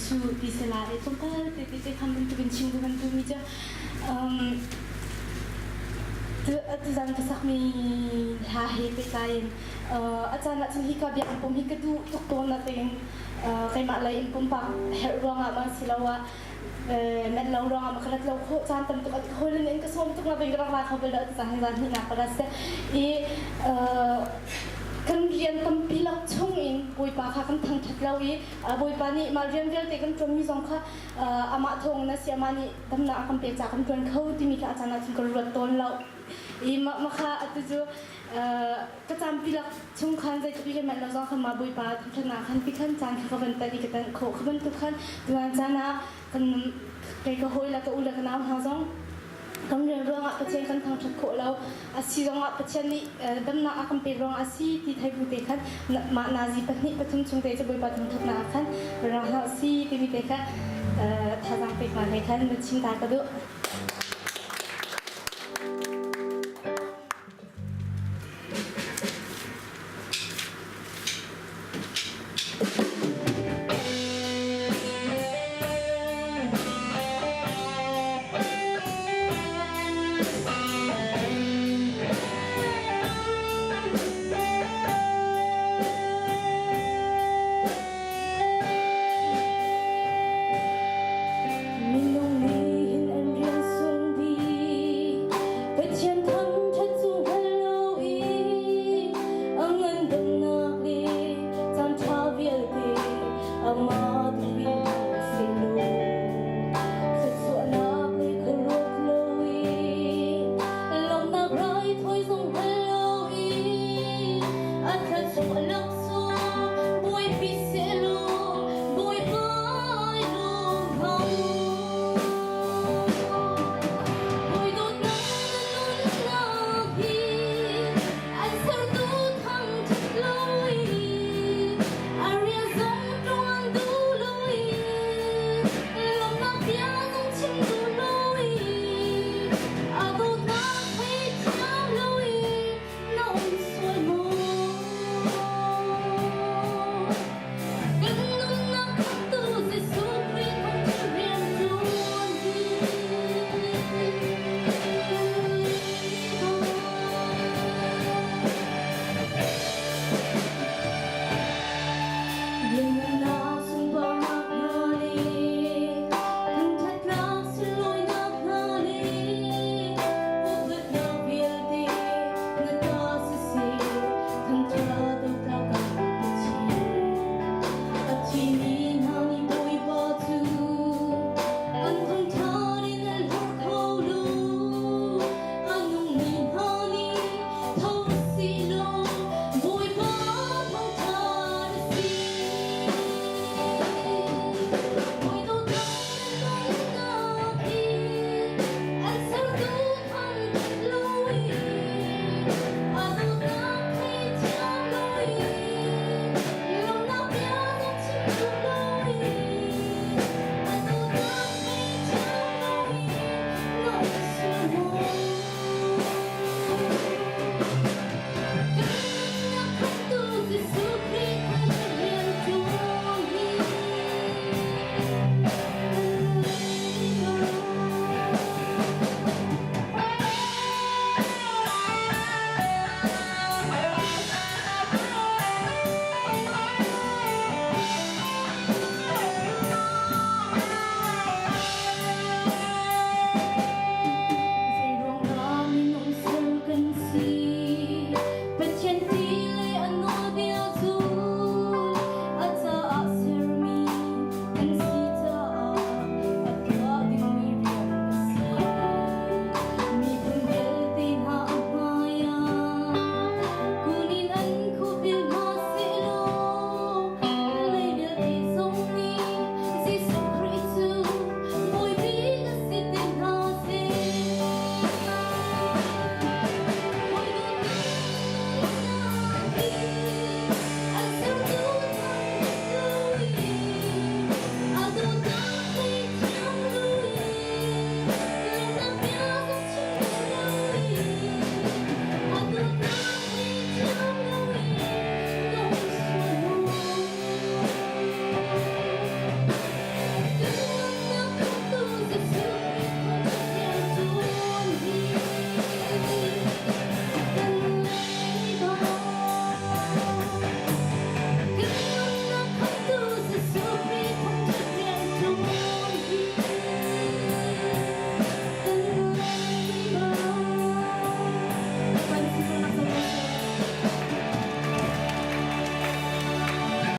Jesuh ti si lai i tlawmpal te te te khan bantukin chim ka kan duhmi cu tuzan ka sakmi hla he pehtlai in a caan ah cun hika biakinn pum hi ka duh tuk tawn natein keimah lei in pumpak herh ruangah ma siloah manh lo ruangah ma ka rat lo khawh caan tam tuk ka hawile nih an ka sawm tuk natein ka rak ra kho bal lo ti caan hi zan hnihnak ka rat seh i kan rian tampi lak chung in Bawipa kha kan thangṭhat lo i Bawipa nih mah rian vialte kan ṭuanmi zong kha amah thawng na si amah nih damnak a kan pek caah kan ṭuan kho timi kha a caan ah cun ka ruat tawn lo i mah kha atu cu ka caan pilak chung khan zeitluk i kan manh lo zong khan mah Bawipa thangṭhatnak khan ti khan caan kha ka van tan i ka tan khawh kha bantuk khan tuan caan ah kan kei ka hawi le ka u le ka nau hna zong kan rian ruangah Pathian kan thangṭhat khawh lo a si zongah Pathian nih damnak a kan pek ruangah a si ti thei bu te khan mah nazi pahnih pathum chung te cu Bawipa thangṭhatnak ah khan ra hlah si timi te kha thazaang pek hna he khan na chim ta ka duh. Minung nih hin an rian sung dih Pathian thangṭhat cu hngal lo i a ngandamnak le caanṭha vialte amah duh in.